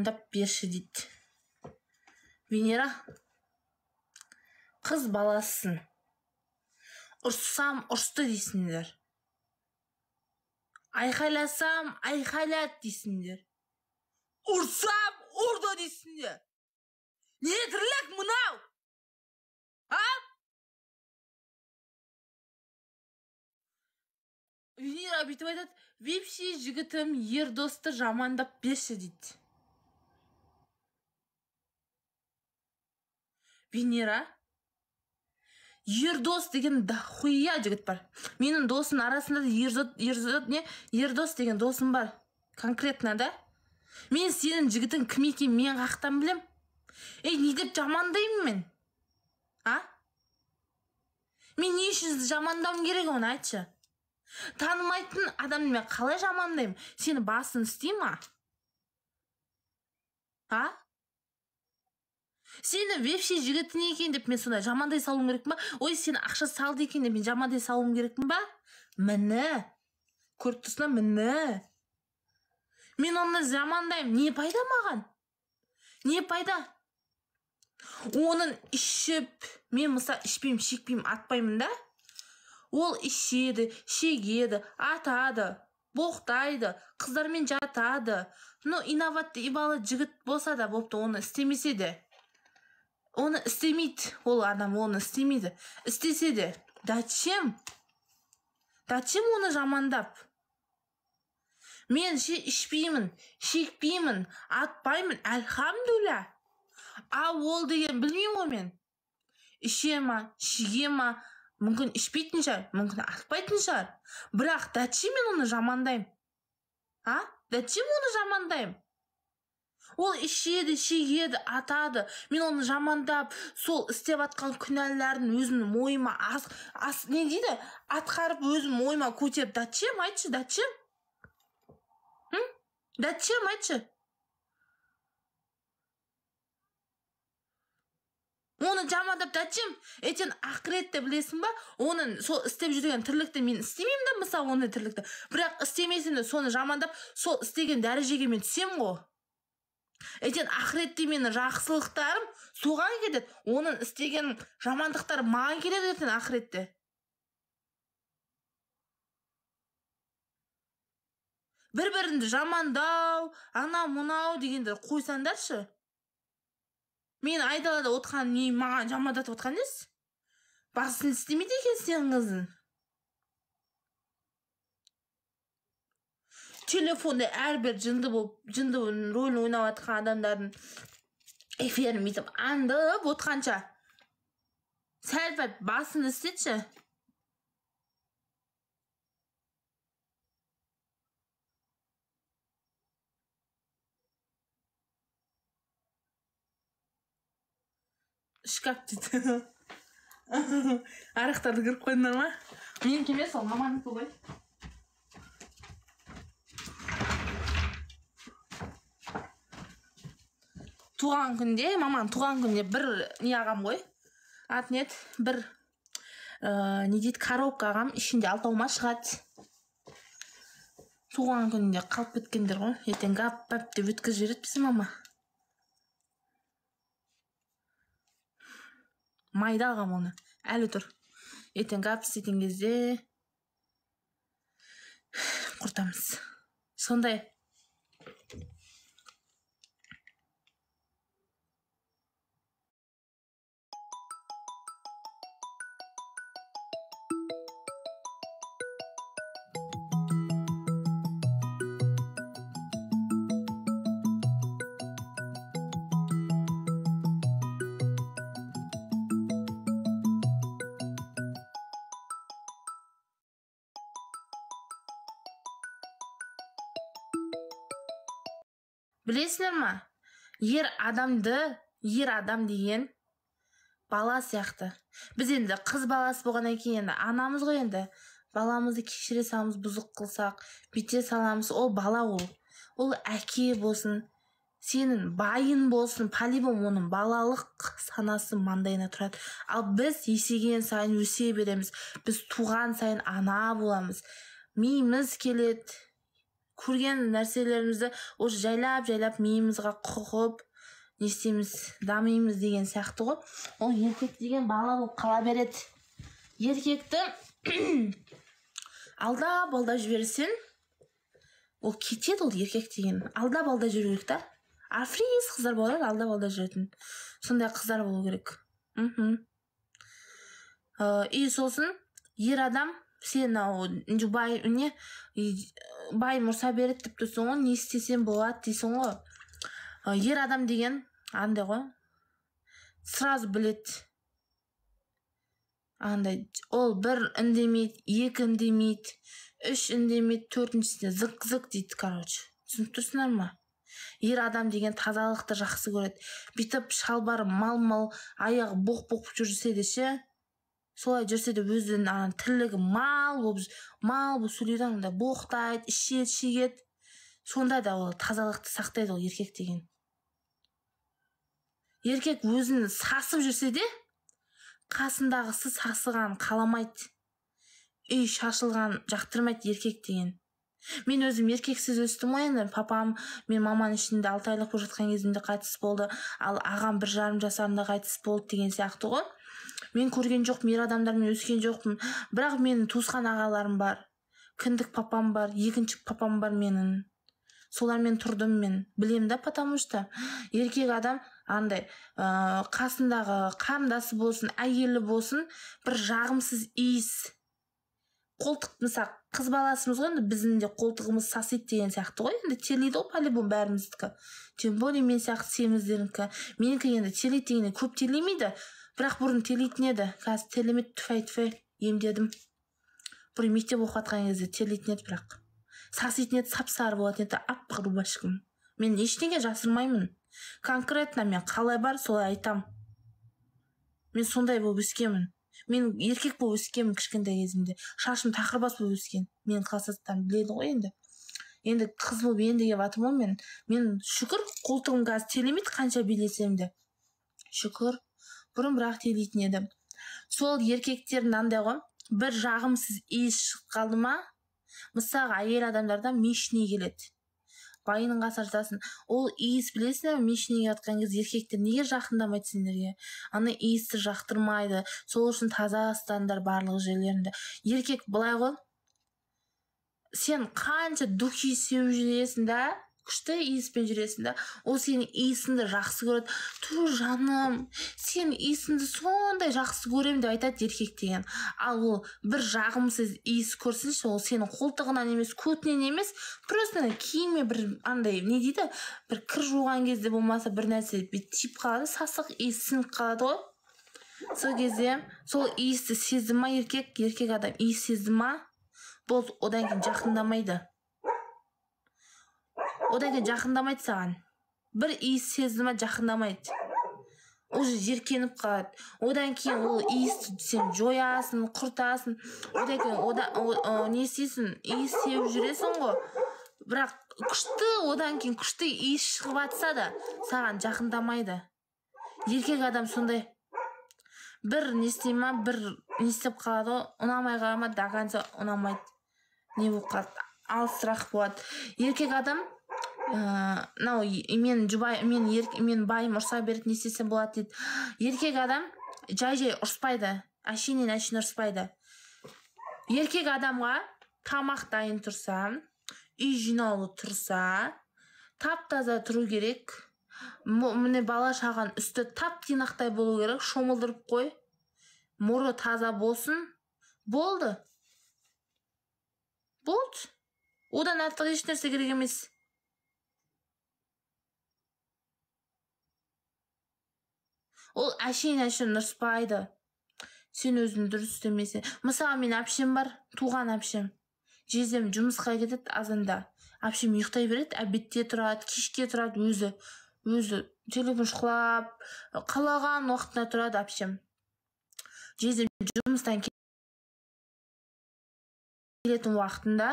жамандап берші дейді. Венера, қыз баласысың. Ұрссам ұрсты дейсіңдер. Айқайласам айқайлады дейсіңдер. Ұрсам ұрды дейсіңдер. Не тірлік мынау? А? Венера бүйтіп айтады, випши жігітім Ердосты жамандап берші дейді. Венера, Ердос деген дохуя жігіт бар. Менің досым арасында да Ердос деген досым бар. Конкретно да. Мен сенің жігітің кім екенін мен қаяқтан білем? Ей, не деп жамандаймын мен? А? Мен не үшін жамандауым керек оны айтшы? Танымайтын адамды мен қалай жамандаймын? Сені басын істей ма? А? Сені вепші жігітің екен деп мен сонда жамандай салуым керек па? Ой, сені ақша салды екен деп мен жамандай салуым керекпін ба? Міне. Көріп тұрсың ба? Міне. Мен оны жамандаймын. Не пайда маған? Не пайда? Оның ішіп, мен мысалы ішпеймін, шекпеймін, атпаймын да? Ол ішеді, шегеді, атады, боқтайды, қыздармен жатады. Но инабатты ибалы жігіт болса да бопты, оны істемесе де. Оны істемейді, ол адам оны істемейді. Істесе де, зачем? Зачем оны жамандап? Мен ше ішпеймін, шекпеймін, атпаймын, әлхамдулилля. А ол деген білмеймін ғой мен. Іше ма, шеге ма, мүмкін ішпейтін шығар, мүмкін атпайтын шығар. Бірақ зачем мен оны жамандаймын? А? Зачем оны жамандаймын? Ол ішеді, шегеді, атады. Мен оны жамандап, сол істеп атқан күнәларын өзімнің мойыма не дейді? Атқарып өзім мойыма көтеріп, зачем айтшы, зачем? Зачем айтшы? Оны жамандап зачем? Ертең ақыретте білесің ба? Оның сол істеп жүрген тірлікті мен істемеймін да, мысалы ондай тірлікті. Бірақ істемесем де соны жамандап, сол істеген дәрежеге мен түсемін ғой. Ертең ақыретте менің жақсылықтарым соған кетеді. Оның істеген жамандықтары маған келеді ертең ақыретте. Бір-біріңді жамандау, ана мынау дегенді қойсаңдаршы. Мен айдалада отқан не маған жамандатып отқан несі? Басын істемейді екен сенің қызың. Телефонда әрбір жынды болып, жынды рөлін ойнап жатқан адамдардың эфирін бүйтіп аңдып отқанша. Сәл-пәл басын істетші. Шкаф дейді. Арақтарды кіріп қойдыңдар ма? Менікі емес, ол маманікі ғой. Туған күнде, маманың туған күнде бір не ағам ғой. Аты не еді? Бір не дейді, коробка ағам, ішінде алтау ма шығады. Туған күнінде қалып кеткендер ғой. Ертең гап бап деп өткізіп жібереді бізді мама. Майда алғам оны. Әлі тұр. Ертең гап істейтін кезде құртамыз. Сондай. Білесіңдер ма? Ер адамды, ер адам деген бала сияқты. Біз енді қыз баласы болғаннан кейін енді анамыз ғой енді. Баламызды кешіре саламыз, бұзық қылсақ, бүйте саламыз. Ол бала ол. Ол әке болсын, сенің байын болсын, по-любому оның балалық санасы маңдайына тұрады. Ал біз есейген сайын өсе береміз. Біз туған сайын ана боламыз. Миымыз келеді, Көрген нәрселерімізді уже жайлап-жайлап миымызға құғып, не істейміз, дамимыз деген сияқты ғой. Ол еркек деген бала болып қала береді. Еркекті алдап-алдап жіберсең, ол кетеді, ол еркек деген. Алдап-алдап жүру керек та. Африз қыздар болады, алдап-алдап жүретін. Сондай қыздар болу керек. И сосын ер адам, сен бай, не, байым ұрса береді деп тұрсың ғой, не істесем болады дейсің ғой. Ер адам деген андай ғой, сразу біледі. Андай, ол бір үндемейді, екі үндемейді, үш үндемейді, төртіншісіне зық-зық дейді, короче. Түсініп тұрсыңдар ма? Ер адам деген тазалықты жақсы көреді. Бүйтіп шалбары мал-мал, аяғы боқ-боқ жүрсе де ше, солай жүрсе де өзінің ана тірлігі мал болып, мал болып сөйлейді, андай боқтайды, ішеді, шегеді. Сонда да ол тазалықты сақтайды, ол еркек деген. Еркек өзін сасып жүрсе де, қасындағысы сасыған қаламайды. Үй шашылған жақтырмайды еркек деген. Мен өзім еркексіз өстім ғой енді. Папам мен маманың ішінде 6 айлық болып жатқан кезімде қайтыс болды, ал ағам 1,5 жасарында қайтыс болды деген сияқты ғой. Мен көрген жоқпын, ер адамдармен өскен жоқпын. Бірақ менің туысқан ағаларым бар, кіндік папам бар, екінші папам бар менің. Солармен тұрдым мен, білем да, потому что еркек адам андай қасындағы қарындасы болсын, әйелі болсын, бір жағымсыз иіс. Қолтық, мысалы, қыз баласымыз ғой енді, біздің де қолтығымыз сасиды деген сияқты ғой енді, терлейді ғой по-любому бәріміздікі. Тем более мен сияқты семіздерінікі. Менікі енді терлейді дегенде көп терлемейді, бірақ бұрын терлейтін еді, қазір терлемейді, түфәй-түфәй емдедім. Бұрын мектеп оқып жатқан кезде терлейтін еді, бірақ саситын еді, сап-сары болатын еді, аппақ рубашкам. Мен ештеңе жасырмаймын. Конкретно мен қалай бар, солай айтам. Мен сондай болып өскенмін. Мен еркек болып өскенмін кішкентай кезімде. Шашым тақырбас болып өскен. Мен класстастарым біледі ғой енді. Енді қыз болып енді келіп жатырмын ғой мен. Мен шүкір, қолтығым қазір терлемейді қанша билесем де. Шүкір. Бұрын бірақ терлейтін еді. Сол еркектер мынандай ғой, бір жағымсыз иіс шығып қалды ма? Мысалға, әйел адамдардан мешіне келеді. Байының қасына жатасың. Ол иіс білесің бе, мешіне жатқан кезде еркектер неге жақындамайды сендерге? Ана иісті жақтырмайды. Сол үшін таза ұстаңдар барлық жерлерінде. Еркек былай ғой, сен қанша духи сеуіп жүресің да, күшті иіспен жүресің да, ол сенің иісіңді жақсы көреді. Ту жаным, сенің иісіңді сондай жақсы көремін деп айтады еркек деген. Ал ол бір жағымсыз иіс көрсінші, ол сенің қолтығынан емес, көтінен емес, просто киіме бір андай, не дейді, бір кір жуған кезде болмаса бір нәрсе бүйтіп тиіп қалады, сасық иіс сіңіп қалады ғой. Сол кезде сол иісті сезді ма еркек, еркек адам иіс сезді ма, болды, одан кейін жақындамайды. Одан кейін жақындамайды саған. Бір иіс сезді ма, жақындамайды. Уже жеркеніп қалады. Одан кейін ол иісті сен жоясың, құртасың. Одан кейін не істейсің, иіс сеуіп жүресің ғой. Бірақ күшті, одан кейін күшті иіс шығып атса да, саған жақындамайды. Еркек адам сондай. Бір не істей ма, бір не істеп қалады ғой, ұнамай қала ма, до конца ұнамайды. Не болып қалады, алысырақ болады. Еркек адам, мынау мен жұбай, мен ер, мен байым ұрса береді, не істесем болады дейді. Еркек адам жай-жай ұрыспайды, әшейіннен әшейін ұрыспайды. Еркек адамға тамақ дайын тұрса, үй жинаулы тұрса, тап-таза тұру керек. Міне бала шаған үсті тап-тинақтай болу керек, шомылдырып қой, мұры таза болсын, болды. Болды. Одан артық еш нәрсе керек емес. Ол әшейін-әшейін ұрыспайды. Сен өзің дұрыс істемесең. Мысалы, мен әпшем бар, туған әпшем. Жездем жұмысқа кетеді азанда. Әпшем ұйықтай береді, обедте тұрады, кешке тұрады, өзі телефон шұқылап, қалаған уақытында тұрады әпшем. Жездем жұмыстан келетін уақытында